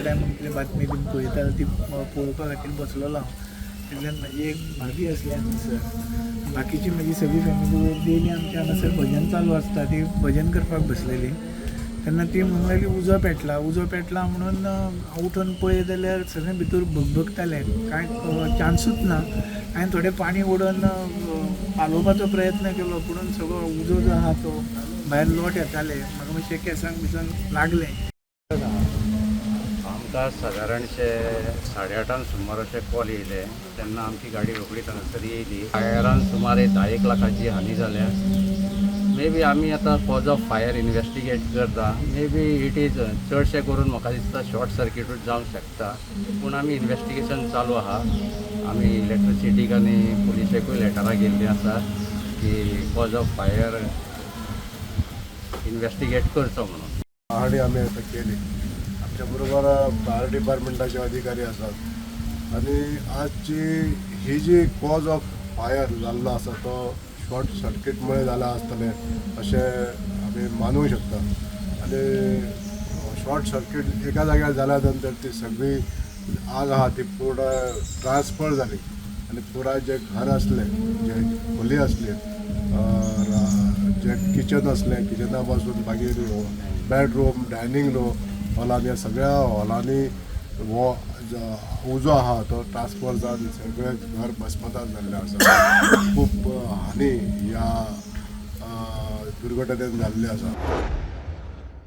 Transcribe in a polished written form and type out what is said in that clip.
त्या टायमार कितें बातमी बीन पळयता ती पळोवपा खातीर बसलेलो हांव. तितल्यान म्हाजी एक भाभी आसली हांगासर, बाकीची म्हजी सगळी फॅमिली वयर डेली आमच्या हांगासर भजन चालू आसता, ती भजन करपाक बसलेली. तेन्ना ती म्हणूंक लागली उजो पेटला, उजो पेटला म्हणून हांव उठून पळयत जाल्यार सगळें भितर भगभगतालें, कांय चान्सूच ना. हांवें थोडें पाणी उडोवन पालोवपाचो प्रयत्न केलो, पुणून सगळो उजो जो आहा तो भायर लोट येताले, म्हाका मातशें केंसांक बिसांक लागलें. आमकां सादारणशे 8:30 सुमार अशे कॉल येयले तेन्ना आमची गाडी रोखडीच हांगासर येयली. फायरान सुमार 10 लाखाची हानी जाल्या. मे बी आमी आतां कॉज ऑफ फायर इनवेस्टिगेट करता. मे बी it is चडशें करून म्हाका दिसता शॉर्ट सर्किटूच जावंक शकता, पूण आमी इनवेस्टिगेशन चालू आहा. आमी इलेक्ट्रिसिटीक आनी पुलिशेकूय लेटरां गेल्लीं आसा की कॉज ऑफ फायर इनवेस्टिगेट करचो म्हणून. पहाणी आमी आतां केली. आमच्या बरोबर फायर डिपार्टमेंटाचे अधिकारी आसात आनी आजची ही जी कॉज ऑफ फायर जाल्लो आसा तो शॉर्ट सर्कीटमुळे जाला आसतलें अशें आमी मानूंक शकता. आनी शॉर्ट सर्कीट एका जाग्यार जाल्या नंतर ती सगळी आग आहा ती पूर्ण ट्रान्सफर जाली आनी पुराय जें घर आसलें, जे खोली आसली, जें किचन आसलें, किचना पासून मागीर बेडरूम, डायनींग रूम, हॉलान, ह्या सगळ्या हॉलांनी हो उजो आहा तो ट्रान्सफर जावन सगळें घर भस्मसात जाल्लें आसा. खूब हानी ह्या दुर्घटनेन जाल्ली आसा.